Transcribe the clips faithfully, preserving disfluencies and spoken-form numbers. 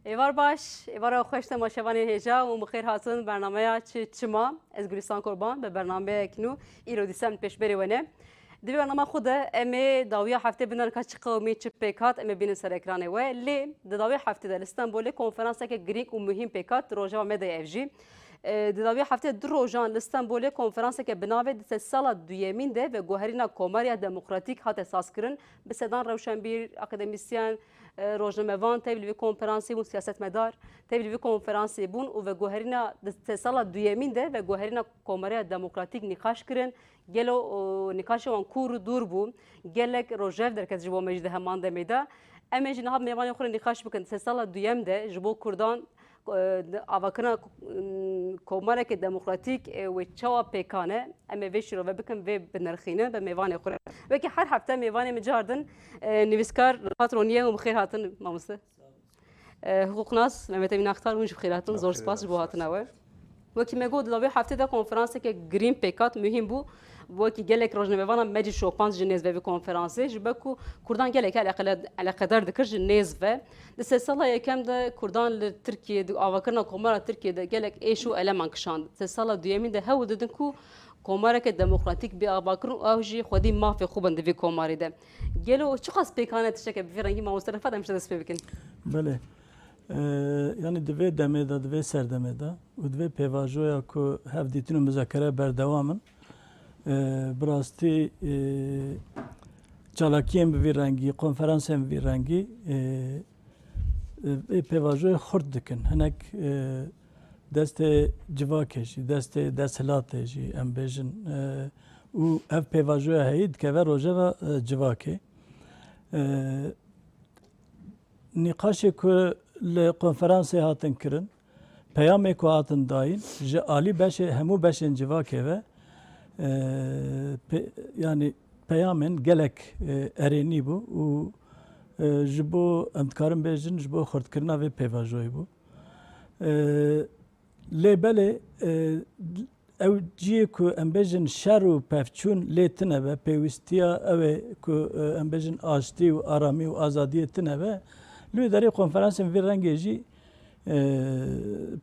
Êvar baş, êvara xweş temaşevanên hêja û bi xêr hatin bernameya Çi Çima. Ez Gulistan Kurban bi bernameyek nû îro dîsa em pêşberê we ne. Di vê bernama xwe de em ê dawiya heftê bidin ka çi qewimî çi pêk hat em ê bînin ser ekranê we. Lê di dawiya heftê de li Stenbolê konferanseke girîng û muhîm pêk hat, di rojeva me de ev jî. E, di dawiya heftê du rojan li Stenbolê konferanseke bi navê di sedsala duyemîn de veguherîna Komariya Demokratîk hate sazkirin. Bi sedan rewşenbîr, akademîsyen, e, rojnamevan tevlî vê konferansê bûn, siyasetmedar tevlî vê konferansê bûn û veguherîna di sedsala duyemîn de veguherîna Komariya Demokratîk nîqaş kirin. Gelo, o, nîqaşê wan kûr û dûr bû. Gelek rojev derket ji bo me jî di heman demê de. Em ê jî niha bi mêvanê xwe re nîqaş bikin. Sedsala duyem de ji bo Kurdan, e, avakirina, e, komareke demokratîk, e, wê çawa pêkan e? Em ê vê şîrove bikin, vê binirxînin bi mêvanê xwe re. Wekî her hefte mêvanê min cardin, e, nivîskar Rifat Ronî ye û bi xêr hatin mamoste. E, hiqûqnas Mehmet Emîn Aktar, hûn jî bi xêr hatin. Zor spas ji bo hatina we. Wekî me got, di vê heftê de konferanseke girîng pêk hat, muhîm bû. Wekî gelek rojnamevanan me jî şopand ji nêz ve vê konferansê, ji ber ku Kurdan gelek eleqele-, eleqedar dikir ji nêz ve. Di sedsala yekem de Kurdan li Tirkiyê, di avakirina Komara Tirkiyê de gelek êş û eleman kişand. Sedsala duyemîn de hewl didin ku komareke demokratîk bê avakirin û ew jî xwedî mafê xwe bin di vê komarê de. Gelo çiqas pêkan e tişteke bi vî rengî, mamoste Refat, em ji te dest pê bikin? Belê. E, yanî di vê demê de, di vê serdemê de û di vê pêvajoya ku hevdîtin û muzakere berdewam in, e, bi rastî, e, çalakiyên bi vî rengî, konferansên bi vî rengî, e, e, vê pêvajoyê xurt dikin. Hinek, e, destê civakê jî, destê desthilatê jî, em bêjin, e, û ev pêvajoya heyî dikeve rojeva, e, civakê. E, Nîqaşê ku li konferansê hatin kirin, peyamê ku hatin dayîn, ji alî beşê, hemû beşên civakê ve, e, pe-, yanî peyamên gelek, e, erênî bû û, e, ji bo, em dikarin bêjin, ji bo xurtkirina vê pêvajoyê bû. E, Lê belê, e, ew cihê ku em bêjin şer û pevçûn lê tine be, pêwîstiya ew ê ku, e, em bêjin aştî û aramî û azadiyê tine be, li wê derê konferansên vî rengê jî, e,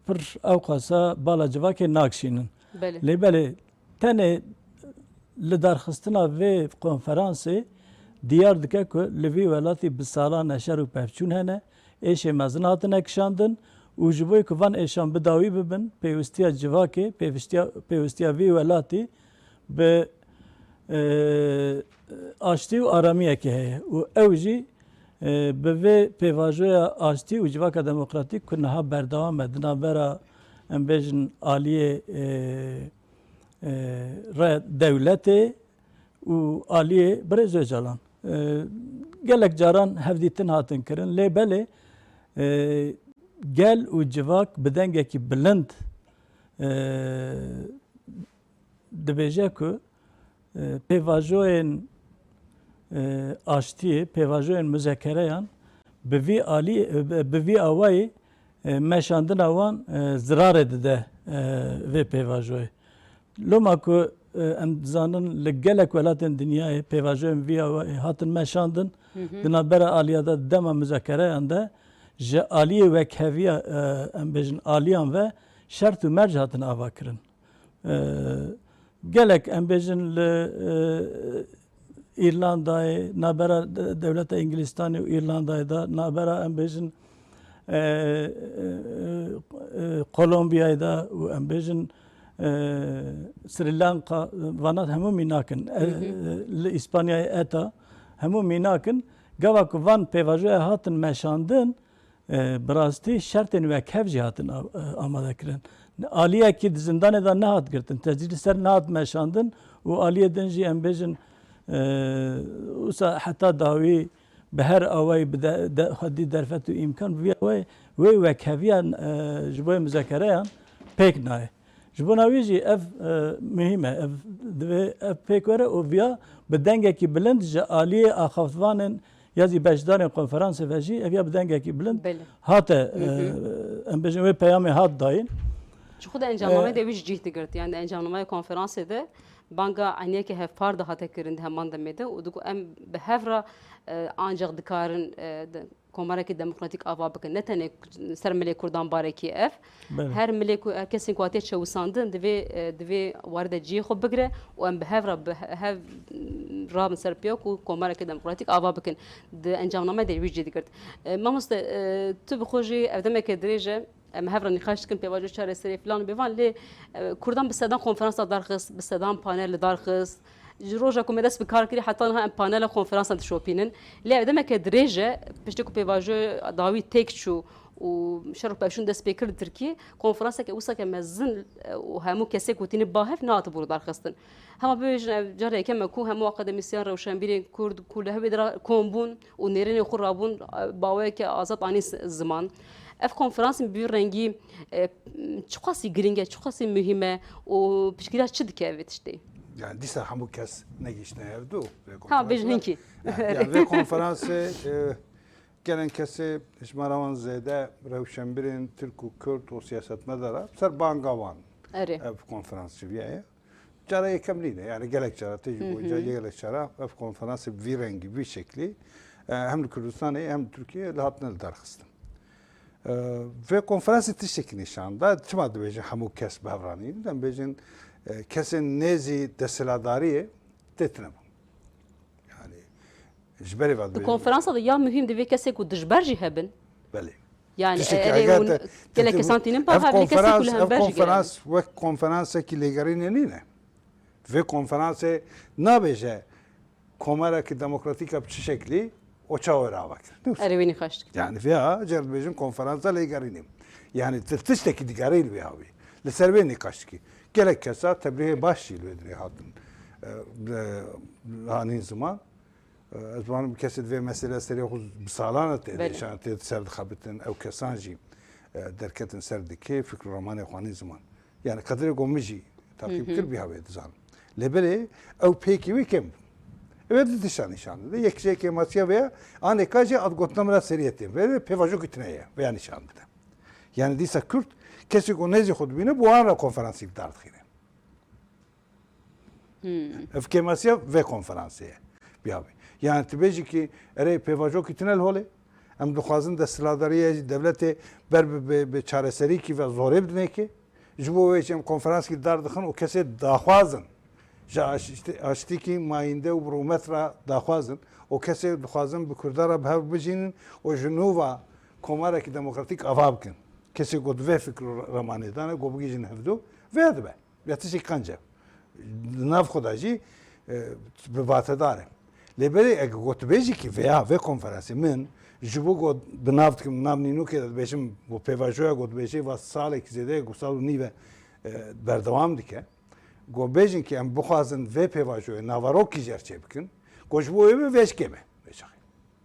pir ewqasa bala civakê nakişînin. Belê. Lê belê, Tenê lidarxistina vê konferansê diyar dike ku li vî welatî bi salan e şer û pevçûn hene, êşê mezin hatine kişandin û ji bo ku van êşan bi dawî bibin, pêwîstiya civakê, pêwîstiya, pêwîstiya vî welatî bi, e, aştî û aramiyekê heye û ew jî, e, bi vê pêvajoya aştî û civaka demokratîk ku niha berdewam e di navbera, em bêjin, aliyê, e, e, re dewletê û aliyê Birêz Ocalan. E, gelek caran hevdîtin hatin kirin, lê belê, e, gel û civak bi dengekî bilind, e, dibêje ku, e, pêvajoyên, e, aştiyê, pêvajoyên muzekereyan bi vî alî, e, bi vî awayî, e, meşandina wan, e, zirarê dide, e, vê pêvajoyê. Loma ku, e, em dizanin li gelek welatên dinyayê pêvajoyên vî awayî hatin meşandin, Hı hı. di navbera aliya de dema muzekereyan de ji aliyê wekheviya, e, em bêjin aliyan ve şert û merc hatin avakirin. E, gelek em bêjin li, e, Îrlandayê, navbera de-, dewleta Îngilîstanê û Îrlandayê de, navbera em bêjin, e, e, e, Kolombiyayê de û em bêjin, e, Sri Lanka, vana hemû mînak in. E, Hı hı. li Îspanyayê ETA, hemû mînak in. Gava ku van pêvajoya hatin meşandin, E, bi rastî şertên wekhev jî hatin a-, e, amade kirin. Aliyekî di zindanê de nehat girtin, tecrîd li ser nehat meşandin û aliyê din jî em bêjin, e, wisa heta dawî bi her awayî bi de, de, xwedî derfet û îmkan bi vî awayî wê wekheviyan, e, ji bo muzekereyan pêk nayê. Ji bona wî jî ev, e, muhîm e. Ev divê ev pêk were û viya bi dengekî bilind ji aliyê axaftvanên ya zî beşdarên konferansê ve jî ev ya bi dengekî bilind Belê. hate, Hı hı. e, em bêjin wê peyamê hat dayîn. Ji xwe de encamnameyê E, de wî ji cih digirt. Yani di encamnameya konferansê de banga eyniyeke hevpar de hate kirin di heman demê de û digot em bi hev re, e, ancaq dikarin, e, di Komarekî demokratîk ava bikin. Ne tenê ser milê Kurdan barekî ev. Belê. Her milê ku, her kesên ku hatiye çewisandin divê, e, divê warê de cihê xwe bigire û em bi hev re, bi he-, hev rabin ser piya ku komarekî demokratîk ava bikin. Di encamname de wî cî digirt. E, mamoste, e, tu bi xwe jî ev demeke dirêj e. Em hev re nîqaş dikin pêvajoya çareseriyê filan û bêvan lê, e, Kurdan bi sedan konferansa darxist, bi sedan panel li darxist. Ji roja ku me dest bi kar kirî heta niha em panela konferansan dişopînin. Lê ev demeke dirêj e, piştî ku pêvajoya dawî têk çû û şer û pevçûn dest pê kir li Tirkiyê, konferanseke wisake mezin, e, û hemû kesê ku tînin ba hev nehatibû darxistin. Hema bibêjin ev cara yekem e ku hemû akademîsyen, rewşenbîrên Kurd ku li hevê de ra kom bûn û nêrînên xwe rabûn, e, baweyeke azad anîn s-, ziman. Ev konferans bi vî rengî, e, çiqasî girîng e, çiqasî muhîm e û piştgiriya çi dike vê tiştê? Yani dîsa hemû kes negihiştine hevdu vê Ha, bêjin konferansê. Hinkî. Yani, yani vê konferansê, e, gelen kesê ji me re wan zêde rewşenbîrên Tirk û Kurd û siyasetmedara ser banga wan Erê. ev konferans çiviye ye. Cara yekem nîne, yani gelek cara, tê jî Hı hı. boyunca gelek cara ev konferansê bi vî rengî, vî şeklî, e, hem li Kurdistanê hem li Tirkiyê li hatine li darxistin. E, vê konferansê tiştekî nîşan da, çima dibêjin hemû kes bi hev re nîn? Em bêjin, e, kesên nêzî desthilatdariyê tê tune bûn. Yani ji berê ve Di dibêjin. konferansa de ya muhîm divê kesê ku dijber jî hebin. Belê. Yani Tiştekî erê eger hûn te- gelek te- kesan tînin ev pa hev lê kesê ku konferans, li ev hember jî konferans gerek. wek konferansekî lêgerînê nîne. Vê konferansê nabêje komarekî demokratîk e bi çi şeklî û çawa wê re ava kirin. Erê wê nîqaş dikin. Yani vêya cer dibêjin konferansa lêgerînê. Yani ti-, tiştekî digerî li vê hawî. Li ser vê nîqaş dikî. Gelek kesa tebrîhê baş jî li wê dirê hatin, e, e, anîn ziman. E, ez banim kesê di vê meselê serê xwe bi salan e tê Belê. dêşan, tê ser dixebitin. Ew kesan jî, e, derketin ser dikê, fikr û ramanê xwe anîn ziman. Yani qedirê ku min jî taqîb Hı hı. kir, bîha wê dizanim. Lê belê ew pêkî wê kêm bû. Ew ê du tişta nîşan dide. Yek jê kêmasiya vê ye, anêka jî ad gotina min re seriyetê. Vê pêvajo kutine ye, vê ya nîşan dide. Yani dîsa Kurd, kesê ku nêzî xwe dibîne, bi wan re konferansî bi dar dixîne. Hmm. Ev kêmasiya vê konferansê ye. Bîya bî. Yani tu bêjî ki erê pêvajokî tune li holê. Em dixwazin desthilatdariya jî dewletê ber bi, bi, bi çareserîkî ve zorê bidinê ki. Ji bo wê jî em konferanskî dar dixin û kesê daxwazin ji aştî-, aştîkî mayînde û bi rûmet re daxwazin û kesê dixwazin bi Kurda re bi hev bijînin û ji nû ve komarekî demokratîk ava bikin. Kesê ku di vê fikr û ramanê de ne, ku bigihîjin hevdu, vê dibe. Ya tiştê qenc e. Di nav xwe de jî, e, bi vatedar e. Lê belê eke gotibêjî ki veya vê konferansê min ji bo got bi nav dikim, nav nînokê de dibêjim, bo pêvajoya gotibêjê va salekî zêde ye, ku sal û nîv e, e, berdewam dike. Go bêjin ki em bixwazin vê pêvajoyê naverokî jî çêbikin. Go ji bo wê be vê ji kêm e. Vê çaxê.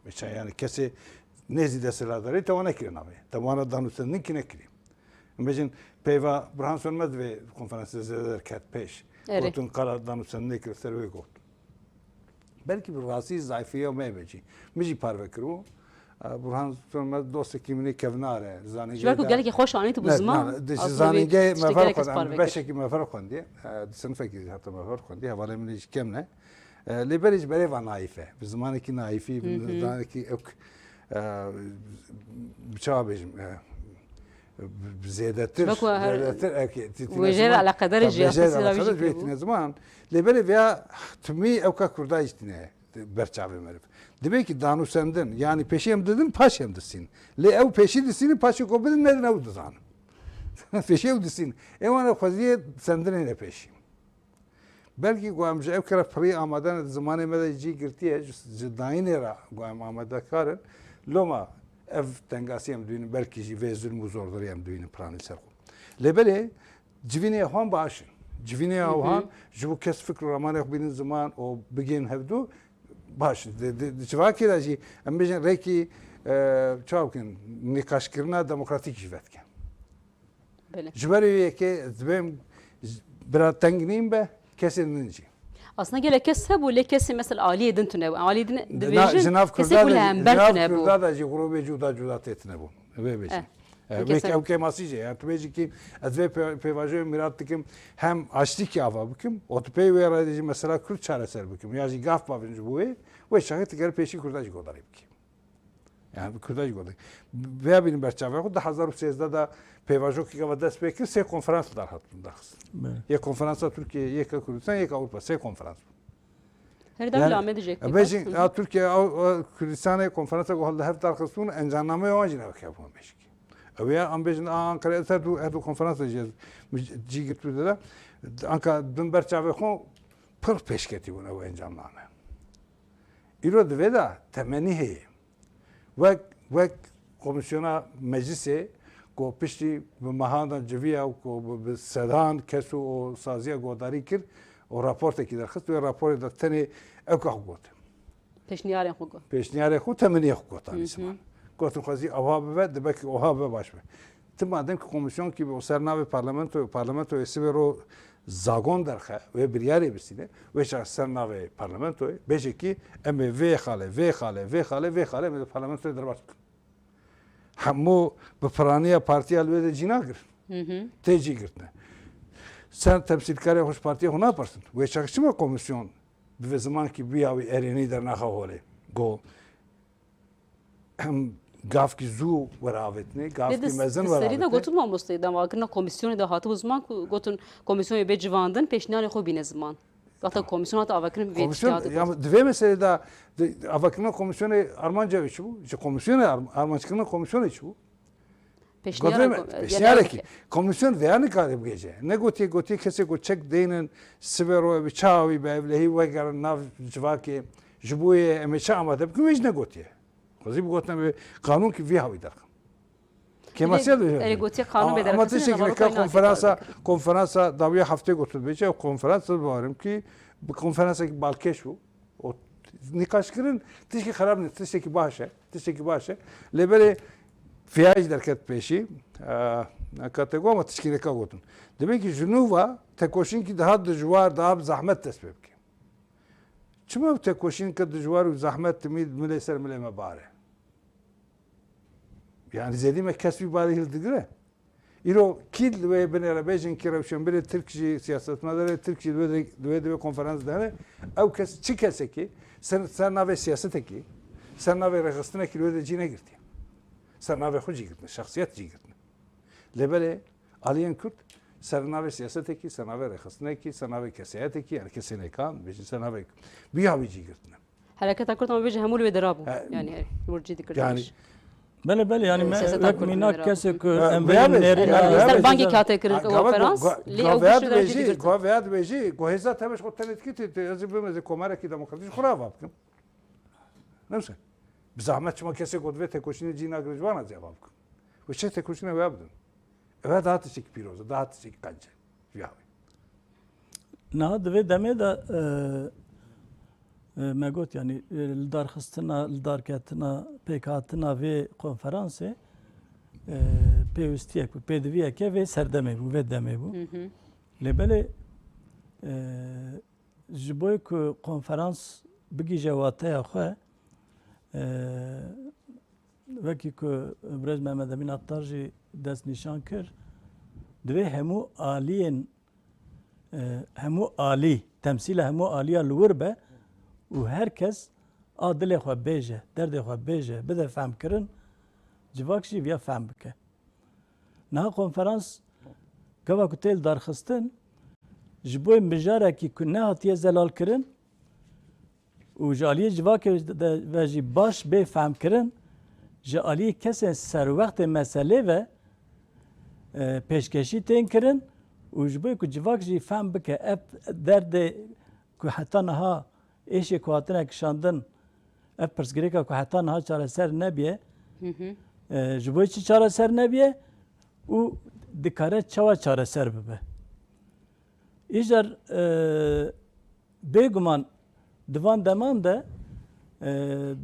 Vê çaxê yani kesê nêzî desthilatdarê te wan nekirine navê. Te wana danûstendin ki nekirî. Em bêjin peyva Burhan Sönmez vê konferansê zêde derket pêş. Erê. Gotin qala danûstendinê kir ser wê got. Belkî bi rastî zayfiya me be jî. Min jî parve kiribû. E, Burhan Sönmez dostekî min ê kevnar e. Ji ber ku gelekî xweş anîtibû ziman, ne, ne, di aslında zanîngehê me ver xwend, em beşekî me ver xwendiye. E, di sinifekî heta me ver xwendiye. Hevalê min ê jî kêm ne. E, lê berê ji berê va naîf e. Bi zimanekî naîfî, bi Hı hı. zimanekî ewk, e, bi çawa bêjim, e, bi zêdetir, Wek we her zêdetir ewkê, ti-, tîne wêjeyê ziman, eleqedar e jî, wêjeyê eleqedar jî tîne ziman. Lê berê vêya timî ewka Kurda jî tîne ber çavê meriv. Dibê ki danûsendin, yanî pêşî em didin, paşê em distîn. Lê ew pêşî distînin, paşê ku bidin, nedin ew dizanin. Pêşî ew distîn. Ê wan ew xweziyê sendinê ne pêşî. Belkî ku em ji ev kere pirî amade ne, di zimanê me de cî girtiye, ji, ji dayînê re ku em amadekar in, loma ev tengasî em dibînin, belkî jî vê zulm û zordarî em dibînin piranî ser xwe. Lê belê civînê wan baş in. Civînê Hı hı. wan ji bo kes fikr û ramanê xwe bînin ziman û bigihên hevdu baş in. Di, di, di civakê de jî em bêjin rêkî, e, çawa bikin, nîqaşkirina demokratîk jî vedikin. Belê. Ji ber wê yekê ez dibêm bira teng nîn be, kesên din jî. Aslında gelek kes hebû, lê kesê mesela aliyê din tune bû. Aliyê din Na, dibêjin, ji nav kesê Kurda ku li da, hember ji nav tune bû. Kurda da jî grûbê cuda cuda tê tune bûn. Vê bêjin. Eh, Eh, wê wekî ke-, ew kêmasî jî, yani tu bêjî ki ez vê pê-, pêvajoyê mîrat dikim, hem aştîkî ava bikim, û tu pê wê re jî mesela Kurd çareser bikim, ya jî gaf bavin ji bo wê, wê çaxê tu ger pêşî Kurda jî godarî bikî. Yani bi Kurda jî gotin. Vêya bînin ber çavê xwe, du hezar û sêzdeh de pêvajoyekê gava dest pê kir, sê konferans derhat-, derxistin. Belê. Yek konferansa Tirkiyê, yek a Kurdistan, yek a Ewropa, sê konferans bûn. Her dem Yani, li Amedê jî yek e, pêk bêjin, hat. Hı hı. a Tirkiye, a, a Kurdistanê konferansa ku li hev derxistibûn, encamnameya wan jî newek hebûn bêjikî. Ew ya em bêjin, a Ankara, her du, her du konferansa jî, cî girtibû de, anka bin ber çavê xwe pir pêşketî bûn ew encamname. Îro di vê de temenî heye. Wek, wek komîsyona meclisê ku piştî bi mehan de civiya û ku bi, bi sedan kes û o saziya guhdarî kir û raportekî derxist, wê raporê de tenê ew ka xwe got. Pêşniyarên xwe got. Pêşniyarê xwe, temeniyê xwe got anî Hı hı. ziman. Gotin xwezî ewha bibe, dibe ki oha bibe baş be. Ti madem ki komîsyonkî bi o ser navê parlamentoyê, parlamentoyê sibê ro zagon derxe, wê biryarê bisîne, wê çax ser navê parlamentoyê, bêje ki em ê vê xalê, vê xalê, vê xalê, vê xalê em ê di parlamentoyê derbas bikin. Hemû bi piraniya partiya li wê de cî nagirin. Hı hı. Tê cî girtine. Sen temsîlkarê xwe ji partiya xwe napirsin. Wê çax çima komîsyon bi vê zimankî biya wî erênî dernaxa holê? Go, Em gavkî zû were avêtinê, Lê gavkî di, mezin di were serî de avêtinê. Gotin mamosteyê, demavakirina komîsyonê de hatibû ziman ku gotin komîsyonê bê civandin, pêşniyarê xwe bîne ziman. Wexta Tamam. komîsyon hate avakirin vê Komîsyon, tiştê hate ya gotin. Di vê meselê de, di, avakirina komîsyonê armanca wê çi bû? Ji komîsyonê arm-, armancekirina komîsyonê çi bû? Pêşniyara Gotin kom-, e, pêşniyarekî. Komîsyon vêya nikare bigêje. Ne gotiye, gotiye kesê ku çek deynin sibê ro bi çawa wî bi evlehî wegerin nav civakê, ji bo yê em ê çi amade bikin, wê jî negotiye. Xwezî bi gotina wê qanûn ki vî hawî derxin. Kêmasiya Erê, erê gotiye qanûn bê derxistin, tiştekî lewma neka konferansa, konferansa dawiya heftê gotin bêje, ew konferans ez bawerim ki bi konferansekî balkêş bû. O nîqaşkirin tiştekî xerab ne, tiştekî baş e, tiştekî baş e. Lê belê fiya jî derket pêşî, e, neka te got, ama tiştekî neka gotin. Demek ki ji nû ve tekoşînkî daha dijwar, daha bi zehmet dest pê bike. Çima ew tekoşînke dijwar û zehmet timî milê ser milê me bare? Yani zêdî me kes wî barê hildigire. Îro kî li wê binêre bêjin kî rewşenbirê Tirk jî, siyasetmedarê Tirk jî li wê de, li wê divê konferans dihene, ew kes çi kesekî ser, ser navê siyasetekî, ser navê rêxistinekî li wê de cî negirtiye. Ser navê xwe cî girtine, şexsiyet cî girtine. Lê belê aliyên Kurd ser navê siyasetekî, ser navê rêxistinekî, ser navê keseyetekî, yani kesê nêkan, bêjin ser navê biya wî cî girtine. Hereketa Kurd ama bêje hemû li wê dera bû. He. Yani, her cî dikir Yani, demiş. Belê, belê, yani Ee, me siyaseta wek Kurd mînak nêra. Kesê ku Ha, em vêya bêjin bêjin, nêrî vêya, Ee, vêya ser bêjin. Bangekî hate kirin Ha, gava konferans, go-, go-, lê ew gava vêya giş li dibêjî, dikir. Gava vêya dibêjî, go hêza te beş xwe tenê dikî, te, te, ez ê bimeze komerekî demokratîk ji xwe re ava bikim. Ne misin? Bi zahmet çima kesê ku divê tekoşînê cî nagire ji wan ez ê ava bikim. Wê çi tekoşîna wêya bidin? Ev daha tiştekî pîroz e, daha tiştekî qenc e. Ji vêya wê. Niha di vê demê de, e, e, me got, yanî, e, li darxistina, li darketina, pêkhatina vê konferansê, e, pêwistiyek û pêdiviyeke vê serdemê bû, vê demê bû. Hı hı. Lê belê, e, ji bo ku konferans bigihîje wateya xwe, e, wekî ku birêz Mehmet Emîn Attar jî destnîşan kir, divê hemû aliyên, e, hemû alî, temsîla hemû aliya li wir be û her kes a dilê xwe bêje, derdê xwe bêje, bide fehmkirin, civak jî viya fehm bike. Niha konferans gava ku tê lidarxistin, ji bo mijarekî ku nehatiye zelalkirin û ji aliyê civakê de ve jî baş bê fehmkirin, ji aliyê kesên serwextê meselê ve, e, pêşkêşî tên kirin û ji bo ku civak jî fehm bike ev derdê ku heta niha êşê ku hatine kişandin, ev pirsgirêka ku heta niha çareser nebiye, Hı hı. e, ji bo çi çareser nebiye û dikare çawa çareser bibe? Îcar, e, bêguman di van deman de, e,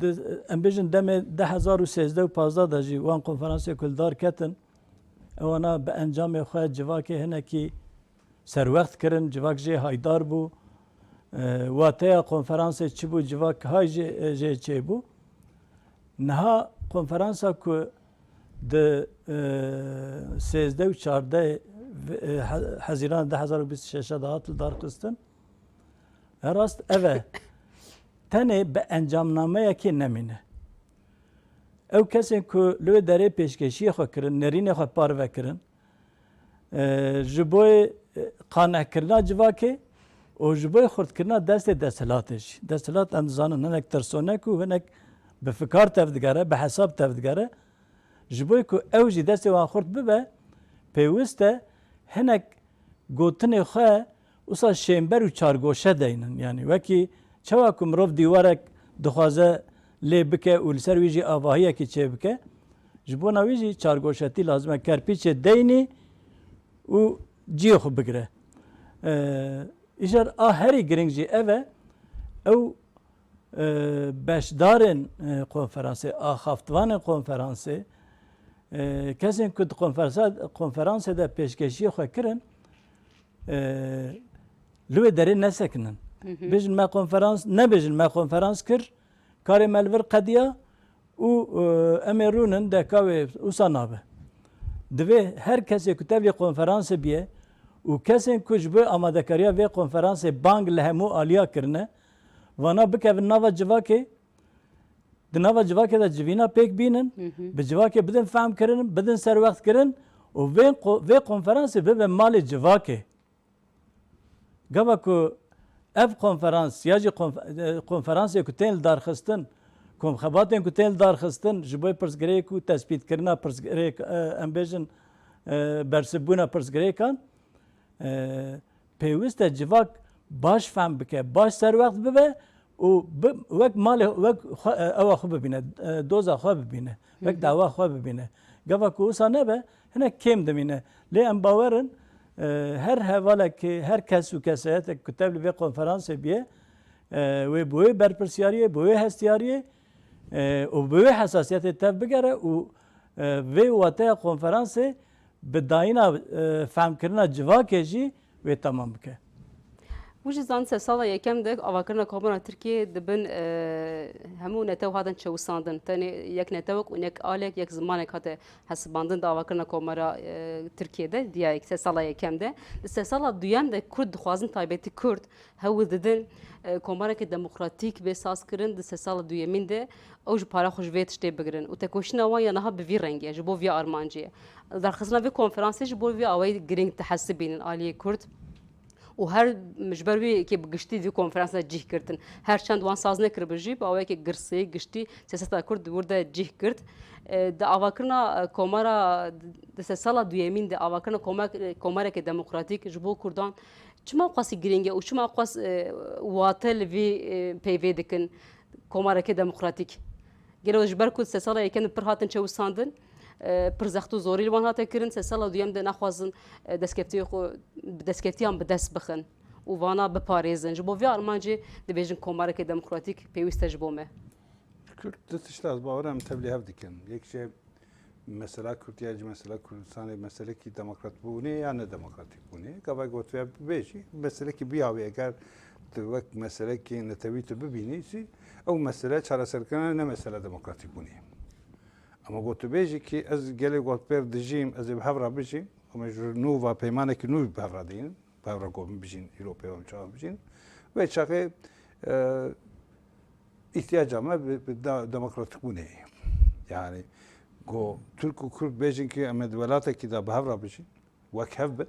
di, em bêjin demê du hezar û sêzdeh û pazdeh de jî wan konferansê ku li dar ketin, ewana bi encamê xwe civakê hinekî serwext kirin, civak jê haydar bû. E, wateya konferansê çi bû, civak hay jê, jê çêbû. Niha konferansa ku di, e, sêzdeh û çardeh ve-, e, he-, Hezîran du hezar û bîst û şeş de hat lidarxistin. Her rast ev e. Tenê bi encamnameyekê nemîne. Ew kesên ku li wê derê pêşkêşiyê xwe kirin, nerînê xwe parve kirin, e, ji bo yê, e, qanehkirina civakê û ji bo yê xurtkirina destê desthilatê jî. Desthilat em dizanin hinek tirsonek û hinek bi fikar tevdigere, bi hesab tevdigere. Ji bo ku ew jî destê wan xurt bibe, pêwist e hinek gotinê xwe wisa şênber û çargoşe deynin. Yanî wekî çawa ku mirov dîwarek dixwaze lê bike û li ser wî jî avahiyekî çêbike, ji bona wî jî çargoşetî lazim e. Kerpîçê deynî û cihê xwe bigire. Ee, îcar a herî giring jî ev e, ew, e, beşdarên, e, konferansê, axaftvanên konferansê, e, kesên ku di konferansa-, konferansê de pêşkêşiyê xwe kirin, e, li wê derê nesekinin. Hı hı. Bêjin me konferans, nebêjin me konferans kir, karê me li vir qediya û, e, em ê rûnin deka wê wisa nabe. Divê her kesê ku tevlî konferansê biye û kesên ku ji bo amadekariya vê konferansê bang li hemû aliya kirine, vana bikevin nava civakê, di nava civakê de civîna pêk bînin, Hı hı. bi civakê bidin fehmkirin, bidin serwextkirin û vê ko-, vê konferansê bibe malê civakê. Gava ku ev konferans ya jî konf-, e, konferansê ku tên li darxistin, komxebatên ku tên li darxistin ji bo pirsgirêk û tespîtkirina pirsgirêk, e, em bêjin, e, bersivbûna pirsgirêkan, e, pêwist e civak baş fehm bike, baş serwext bibe û bi, wek malê, wek xwe, e, ewa xwe bibîne, e, doza xwe bibîne, wek Hı hı. dawa xwe bibîne. Gava ku wisa nebe, hinek kêm dimîne. Lê em bawer in, e, her hevalekê, her kes û kesayetek ku tevlî vê konferansê biye, e, wê bi wê berpirsiyariyê, bi wê hestiyariyê, e, û bi wê hesasiyetê tev bigere û, e, vê wateya konferansê bi dayîna, e, fehmkirina civakê jî wê temam bike. Wî jî zan, sedsala yekem de avakirina Komara Tirkiyê di bin, e, hemû netew hatin çewisandin. Tenê yek netewek û yek alek, yek zimanek hate hesibandin di avakirina Komara, e, Tirkiyê de, diya yek sedsala yekem de. Di sedsala duyem de Kurd dixwazin, taybetî Kurd, hewl didin, e, komarekê demokratîk bê sazkirin, di sedsala duyemîn de ew ji para xwe ji vê tiştê bigirin. Û tekoşîna wan ya niha bi vî rengî ye, ji bo vî armancê ye. Darxistina vê konferansê ji bo vî awayî giring dihesibînin aliyê Kurd. Û her ji ber wî yekê bi giştî di vî konferansê de cih girtin. Her çend wan saz nekiribe jî, bi awayekê girsî, giştî siyaseta Kurd di wir de cih girt. E, di avakirina, e, komara, di sedsala duyemîn de avakirina komek-, komarekê demokratîk ji bo Kurdan çima qasî giring e û çima qas, e, wate li vî, e, peyvê dikin komarekê demokratîk? Gelo ji ber ku sedsala yekem de pir hatin çewisandin, e, pir zext û zorî li wan hate kirin, sedsala duyem de naxwazin, e, destkeftiyê xwe, destskeftiyan bi dest bixin û vana biparêzin. Ji bo vî armancê dibêjin komarekê demokratîk pêwîst e ji bo me. Kurd du tişt ez bawer em tevlî hev dikin. Yek jî mesela Kurd ya jî mesela Kurdistanê meselekî demokratbûnê ya ne demokratîkbûnê. Gava gotiye bibêjî, meselekî biya wê eger tu wek meselekî netewî tu bibînî jî, ew mesele çareserkirina ne mesele demokratîkbûnê. Ama got tu bêjî ki ez gelê gotpêr dijîm, ez ê bi hev re bijîm, ama ji nû va peymanekî nû bi hev re dînin. Bi hev re got bijîn, îro peyam çawa bijîn. Wê çaxê, e, îhtiyaca me bi, bi da-, demokratîkbûnê ye. Yani, go Tirk û Kurd bêjin ki em ê di welatekî de bi hev re bijîn, wek hev bin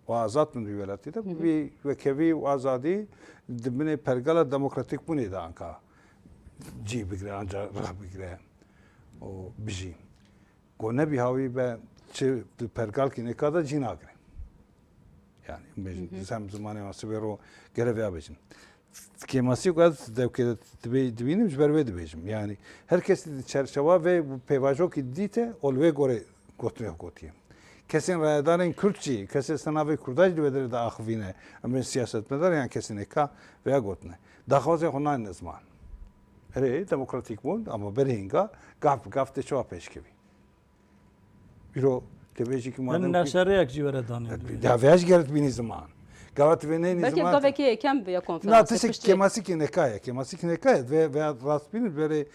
û azad bin di wî welatî de, Hı hı. vî wekhevî û azadî di binê pergala demokratîkbûnê de anka cî bigire, anca rih bigire û bijî. Go nebî hawî be çi di pergalkî nêka de cî nagire. Yani, bêjin, Hı hı. em zimanê wan sibê ro gere vêya bêjin. Kêmasî ku ez dewkê de dibê-, dibînim, ji ber wê dibêjim. Yani, her kesî di çerçewa vê pêvajokî dîte û li wê gorê gotinê xwe gotiye. Kesên rayedarên Kurd jî, kesê ser navê Kurda jî di wê derê de axivîne. Em bên siyasetmedar yan kesên êka vêya gotine. Daxwazê xwe nayne ziman. Erê, demokratîk bûn, ama berê hînga gav bi gav tê çawa pêşkevî. Îro tê bêjî ki Min madem ki neşeriyek jî were danî. Ya vêya jî geret bînî ziman. Gava tu vê neyînî Belkî ziman. gavekê yekem bi ya Na, konferansê tiştek piştê. Kêmasîkî nekaye. Kêmasîkî nekaye. Vê, vê rast bînî, verê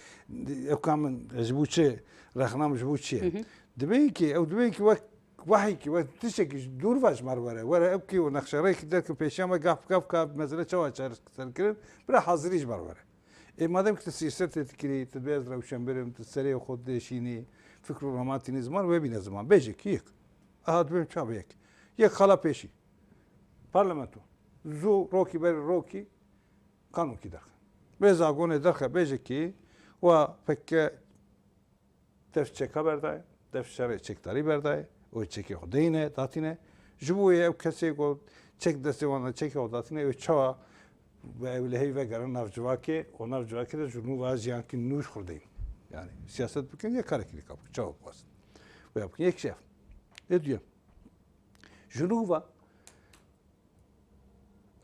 ew ka min ji bo çi, rexna min ji bo çi ye. Hı hı. Dibê ki, ew dibê ki wek wahî ki, wek tiştekî ji dûr ve ji me re were. Were ew ki û nexşereyekî derke pêşiya me gav bi gav ka mesele çawa çareser kirin, bira hazirî ji me re were. Ê madem ki tu sîyasetê dikirî, tu dibê ez rewşenbir im, tu serê xwe dêşînî, fikr û raman tînî ziman, wê bîne ziman. Bêjekî yek. Aha dibêm çav yek. Yek xala pêşî. Parlamento. Zû rokî berî rokî qanûnkî derxe. Vê zagonê derxe bêjekî wa peke Def çeka berdaye, def şerê çekdarî berdaye, û çekê xwe deyne, datîne. Ji bo wê ew kesê ku çek destê wan de çekê xwe datîne, ew çawa bi ewlehî vegerin nav civakê û nav civakê de ji nû ve jiyankî nû ji xwe deyin. Yani siyaset bikin ya karekî dika bikin, çawa bixwazin. Wê bikin yek şef. Ê duyem. Ji nû ve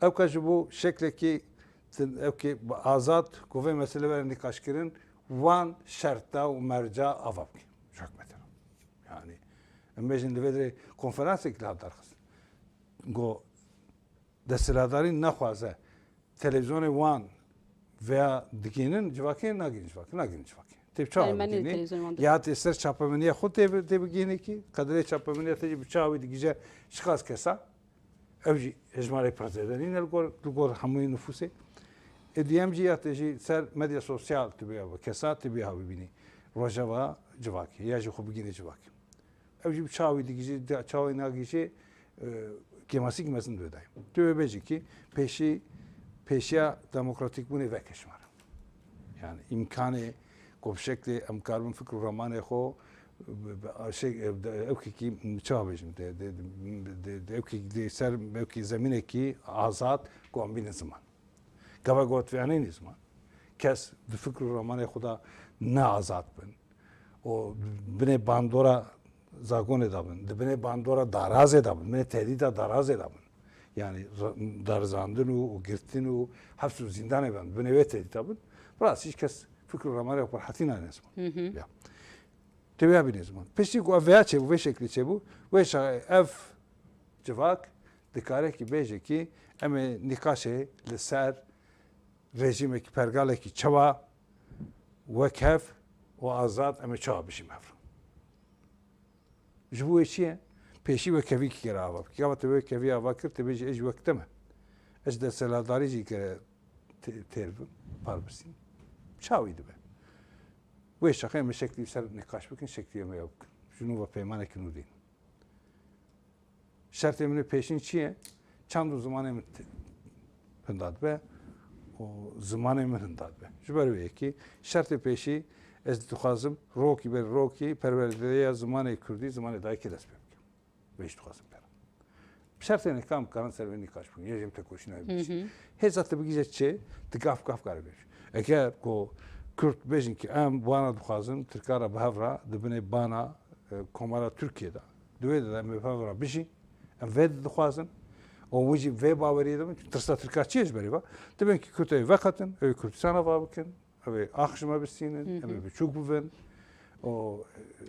Ew ka ji bo şeklekî, ew kê azad ku vê meselê were nîqaşkirin, wan şerta û merca ava bike ji hikûmetê re. Yani, em bêjin li vê derê konferansek li hat darxistin. Got, desthilatdarî nexwaze televîzyonê wan veya digihînin civakê, nagihînin civakê, nagihînin civakê. Tê bi çawa Yani, me nê digihînî? Televîzyonê wan Ya tê ser çapemeniya xwe tê bi-, tê bigihînî kî, qederê çapemeniya te jî bi çawa wî digihîje, çiqas kesa, ew jî hejmarê pir zêde nîne li gor, li gor hemûyê nifûsê. Ê duyem jî ya te jî ser medya sosyal tu bê kesa, tu bê hawî bînî. Rojeva civakê, ya jî xwe bigihînî civakê. Ew jî bi çawa wî digihîje, de-, çawa wî nagihîje, e, kêmasîk mezin dê dayî. Tu wê bêjî kî pêşî, pêşiya demokratîkbûnê veke ji me re. Yani îmkanê ku bi şeklê em karibin fikr û ramanê xwe, bi, bi, şey, e, de, ew kekî çawa bêjim, de, de, de, de, de, ew kekî de ser, ew kekî zemînekî azad ku em bînin ziman. Gava got vê anînî ziman. Kes di fikr û ramanê xwe de ne azad bin. û binê bandora zagonê de bin, di binê bandora darazê de bin, binê tehdîda darazê de bin. Yani r-, darizandin û, û girtin û heps û zîndanê bin, binê wê tehdîda bin. Bi rastî hiç kes fikr û ramarê xwe bi rehetî nayêne ziman. Hı hı. Ya. Tê wê bîne ziman. Piştî ku ev veya çêbû, vê şeklî çêbû, wê şa-, ev civak dikare kî bêje kî em ê nîqaşê li ser rejîmekî, pergalekî çawa wek hev û azad em ê çawa bijîm hev re? Ji bo wê çi ye? Pêşî wekevî kî gere ava bikî. Gava te wekevî ava kir, te bêjî ez jî wek te me. Ez ji desthilatdarî jî gere tê-, têr bim, par bisînim. Çawî dibe? Wê şeqê em ê şeklî ser nîqaş bikin, şeklî em ê ew bikin. Ji nû ve peymanekî nû dîn. Şertê min ê pêşîn çi ye? Çand û zimanê min t-, hinda dibe û zimanê min hinda dibe. Ji ber wê yekê şertê pêşî ez dixwazim rokî ber rokî perwerdeya zimanê kurdî, zimanê dayikê dest pê bikim. Vê jî dixwazim pera. Şertê nêka em karin ser wê nîqaş bikin. Yê jî em tekoşîna wê Hı bikişin. hı. Hêza te bigihîje çi? Tu gaf gaf kare bêj. Eger ku Kurd bêjin ki em wana dixwazin, Tirka re bi hev re di binê bana, e, Komara Tirkiye de. Di wê de em ê bi hev re bijîn. Em vê dixwazin. Û wî jî vê baweriyê de bin. Tirsa Tirka çi ye ji berê ve? Dibin ki Kurd ê veqetin, ew ê Kurdistana va bikin, ew ê ax ji me bistînin, Hı hı. em ê biçûk bibin. Û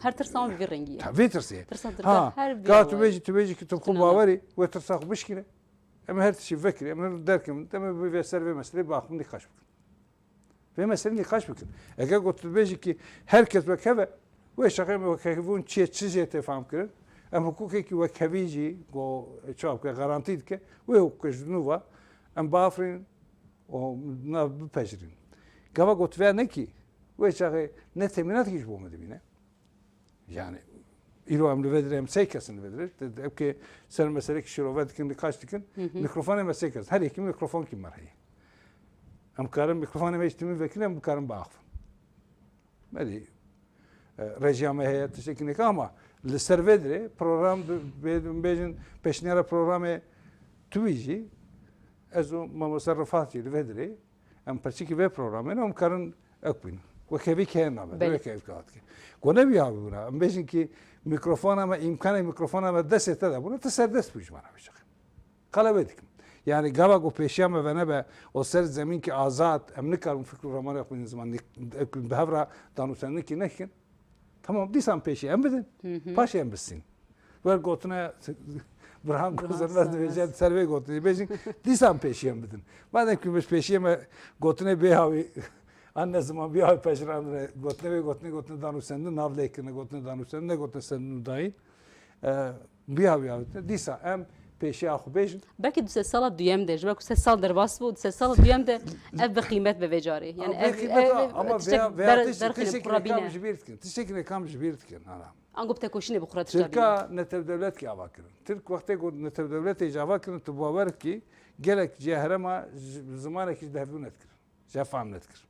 Her tirsa wan bi vî rengî ye. Ta vê tirsê. Tirsa Tirka Ha, her vî ka tu awayî. bêjî, tu bêjî ki tu xwe Tune bawerî, wê tirsa xwe bişkîne. Em her tiştî vekirî, em derkevin, em ê vê ser vê meselê biaxivin, nîqaş bikin. Vê meselê nîqaş bikin. Eger got tu bêjî ki her kes wek hev e, wê şeqê em wekhevîbûn çi ye, çi jê tê fam kirin? Em hiqûqekî wekhevî jî go çawa bike, garantî dike. Wê hiqûqê ji nû ve em biafirînin û na bipejirînin. Gava got vê nekî, wê çaxê ne temînatekî ji bo me dibîne. Yani, îro em li vê dirê, em sê kes in li vê dirê. Te, te, ew ke ser meselekî şirove dikin, nîqaş dikin. Hı hı. Mîkrofonê me sê kes. Her yekî mîkrofonkî me re heye. Em karin mîkrofonê me ji timî vekirin, em bikarin biaxivin. Belê, e, rejiya me heye, tiştekî neke ama li ser vê dirê program bi-, bê-, bêjin pêşniyara programê tu bî jî, ez û Mamoste Rifat jî li vê dirê Em perçikî vê programê ne, em karin ek bîn. Wekevî kê nabe, Belê. wekevî kê hatike. Go ne bî abi bûna. Em bêjin ki mîkrofona me, îmkanê mîkrofona me destê te de bûne, tu serdest bû ji me re bişeqe. Qala wê dikim. Yani gava ku pêşiya me venebe, o ser zemîn ki azad, em nikarin fikr û ramarê xwe bînin ziman, nik-, bi hev re danûstendin ki nekin. Tamam, dîsan pêşî em bidin, Hı hı. paşê em bistîn. Wer gotine Burhan Burhan Kozanmez Kozanmez. dibêje, ser vê gotinê bêjin, dîsan pêşî em bidin. Madem ku biz pêşî me gotine bê hawî, an ne ziman bê hawî pejirandine, gotine vê gotine, gotine danûstendin, nav lê kirine, gotine danûstendin, ne gotine sendin dayîn. E, bê hawî hawî, dîsa em pêşiya xwe bêjin. Belkî du sed sala duyem de, ji ber ku sed sal derbas bû, du sed sala duyem de ev bi qîmet be vê carê. Yani ev, ev, ev, ev, ama tiştek veya, veya ber-, tiştek, derxîne tiştek bi xwe bîne. Kam ji bîr dikin, tiştekî ne kam ji bîr dikin, ana. Ango bi tekoşînê bi xwe re tişta bîne. Tirka netewdewletkî ava kirin. Tirk wextê ku netewdewletê jî ava kirin, tu bawer kî gelek ciya herêma ji, zimanekî ji dehevdû nedikir. Ji hev fam nedikir.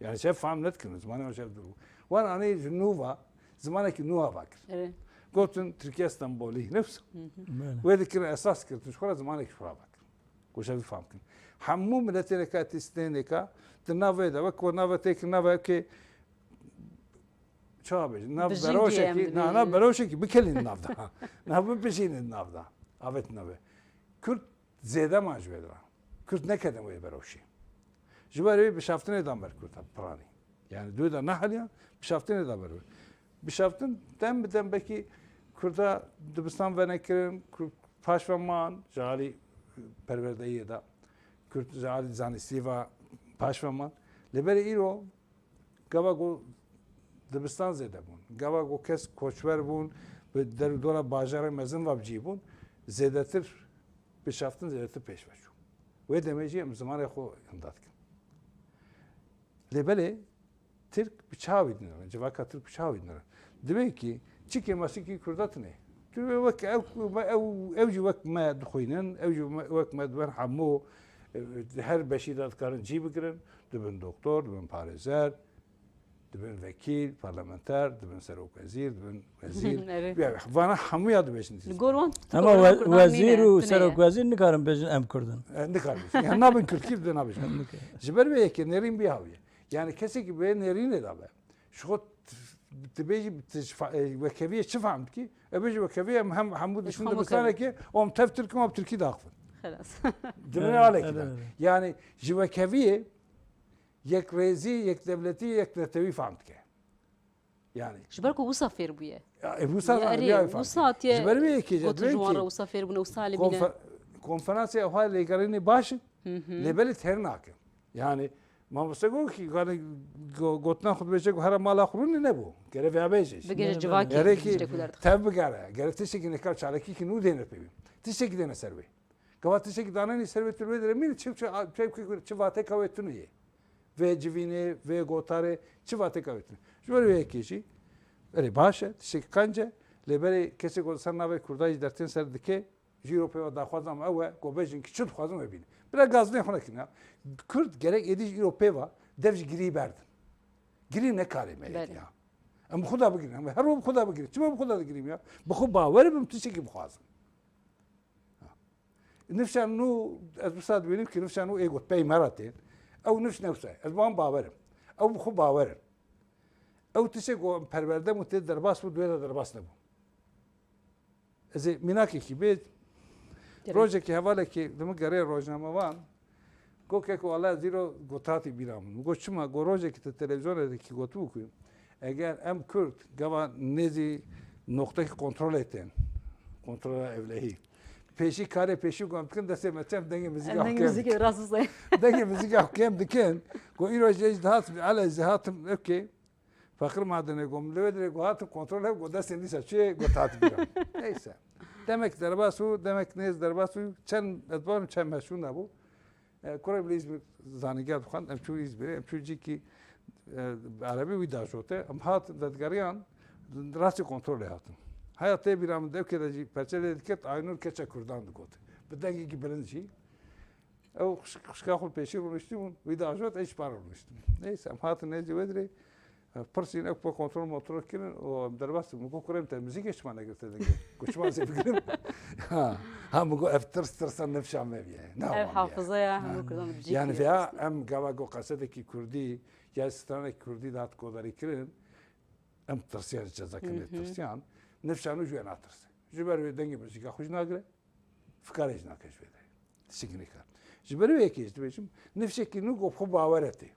Yani ji hev fam nedikirin, zimanê wan ji hev dûr bû. Wan anê ji nû va, zimanekî nû ava kir. Evet. Gotin Tirkiye Stenbolî, ne wisa? Hı hı. Belê. Wê dikirin esas kir, tu ji xwe re zimanekî xwe ava kir. Ku ji hev fam kin. Hemû miletê neka tîstênê ka, di nav vê de, wek ku nav vê têkin, nav vê kê, çawa bêjin, nav beroşekî, na, nav beroşekî bikelîn nav da. Nav bipijînin nav da. Avêt navê. Kurd zêde man ji wê dira. Kurd nekedin wê beroşê. Ji ber wê bişaftinê dan ber Kurda piranî. Yani dû da neheliyan, bişaftinê da ber. Bişaftin dem bi dem belkî Kurda dibistan venekirin, Kurd paş ve man, ji alî perwerdeyê de, Kurd ji alî zanistî ve paş ve man. Lê berê îro gava ku dibistan zêde bûn, gava ku kes koçber bûn, bi der û dora bajarê mezin ve bi cî bûn, zêdetir bişaftin, zêdetir pêş ve çû. Wê demê jî em zimanê xwe hinda dikin. Lê belê Tirk bi çavî dinêrin, civaka Tirk bi çavî dinêrin. Dibê ki çi kêmasîkî Kurda tune. Tu wek ew, ew, ew jî wek me dixwînin, ew jî me, wek me dibin hemû, e, her beşî de dikarin cî bigirin, dibin doktor, dibin parêzer, dibin vekîl, parlamenter, dibin serokwezîr, dibin wezîr. Evet. Ya, vana hemûya dibêjin. Li gor wan Ama we-, wezîr û serokwezîr nikarin bêjin em Kurd in. E, nikarin bêjin. Yani nabin Kurdkî, dibin nabêjin. Nikarin. Ji ber vê yekê nêrîn bî hawiye. Yani kesekî bê nêrînê de be. Ji xwe t-, dibêjî, tu ji fa-, e, wekeviyê çi fehm dikî? E, bêjî wekeviyê em hem, hemû dişin dibistanekê, em tev Tirk in, em Tirkî daxivin. Xelas. Dibin alekî de. Evet, evet. Yani ji wekeviyê yekrêzî, yekdewletî, yeknetewî fehm dike. Yani. Ji ber ku wisa fêr bûye. Ya, e, wisa Ya, zane, erê, ya, wisa hatiye Ji ber wê yekê jî gotin ji wan re, wisa fêr bûne, wisa li bîne. Konfer-, konferansê ewha lêgerînê baş in, Hı hı. lê belê têr nake. Yani, mamoste got ki, yani, go-, gotina xwe dibêje ku here mala xwe rûnê nebû. Gere vê bêje jî. Bigere Belê, civakê belê. Gere ki tiştek ku derdixe. tev bigere. Gere tiştekî neka çalakî ki nû dêne pê wî. Tiştekî dêne ser wê. Gava tiştekî danenî ser wê tu wê dire mîn çi, çi, çi, çi, çi vateka wê tune ye. Vê civînê, vê gotarê, çi vateka wê tune. Ji ber wê yekê jî, erê baş e, tiştekî qenc e, lê berê kesê ku li ser navê Kurda jî dertên ser dike, ji îro pê ve daxwaza me ew e, ku bêjin ki çi dixwazin wê bînin. Bila gazinê xwe nekin ya. Kurd gerek êdî ji îro pê ve dev ji girî berdin. Girî ne karê me yê Belê. ya. Em bi xwe de bigirin, em her ro bi xwe de bigirin. Çima bi xwe de digirîm ya? Bi xwe bawer bim, tiştekî bixwazim. Nifşa nû, ez wisa dibînim ki nifşa nû ê got pey me re tên. Ew nifş ne wisa ye. Ez bi wan bawer im. Ew bi xwe bawer in. Ew tiştê ku em perwerde bûn tê derbas bû, duwê de derbas nebû. Ez ê mînakekî bê, Gerek. rojekî hevalekî li min gerê rojnamevan, Got keko, wala ez îro got hatî bîra min. Min got çima? Got rojekî tu televîzyonê de kî gotibû ku eger em Kurd gava nêzî noqtekî kontrolê tên, kontrola ewlehî, pêşî karê pêşî ku em dikin destê me çem dengê mizîka Em dengê kêm mizîkê dikin. rast bizayê. Dengê mizîka kêm dikin. Got îro jî ez dihat, ele ez dihatim, okey. Feqir madene gom, li wê dirê ku hatin kontrol hev, ku destên dîsa çûyê, got hat bîra. Neyse. Demek derbas û, demek nêz derbas û, çend, ez barim çend meşhûr nebû. E, kurê bi Îzmir zanîngeha dixwend, em çû Îzmirê, em çû cîkî, e, erebî wî dajote. Em hat vedigeriyan, rastî kontrolê hatin. Heya tê bîra min devkê de jî perçe lê diket, Aynur keça Kurdan digot. Bi dengekî bilind jî. Ew xş-, xişka xwe pêşî rûniştî bûn, wî diajot, ez ji para rûniştim. Neyse, em hatin nêzî wê dirê, e, pirsîn, ew bi kontrol motor kirin û em derbas bûn. Min got, kurê min te muzîkê çima negirte dengê? Got, çima ez ê bigirim? Ha, ha, min got, ev tirs, tirsa nifşa me bûye. Ne Ev hafizaya hemû Kurdan dibicî Yani kiriye veya destê. Em gava got qesedekî kurdî ya stranekî kurdî dihat kodarî kirin, em tirsiyan, cezakirine Hı hı. tirsiyan, nifşa nû ji wê natirse. Ji ber wê dengê muzîka xwe jî nagire. Fikarê jî nake ji vê derê. Tiştekî nikar. Ji ber wê yekê jî dibêjim, nifşekî nû ku bi xwe bawer e tê.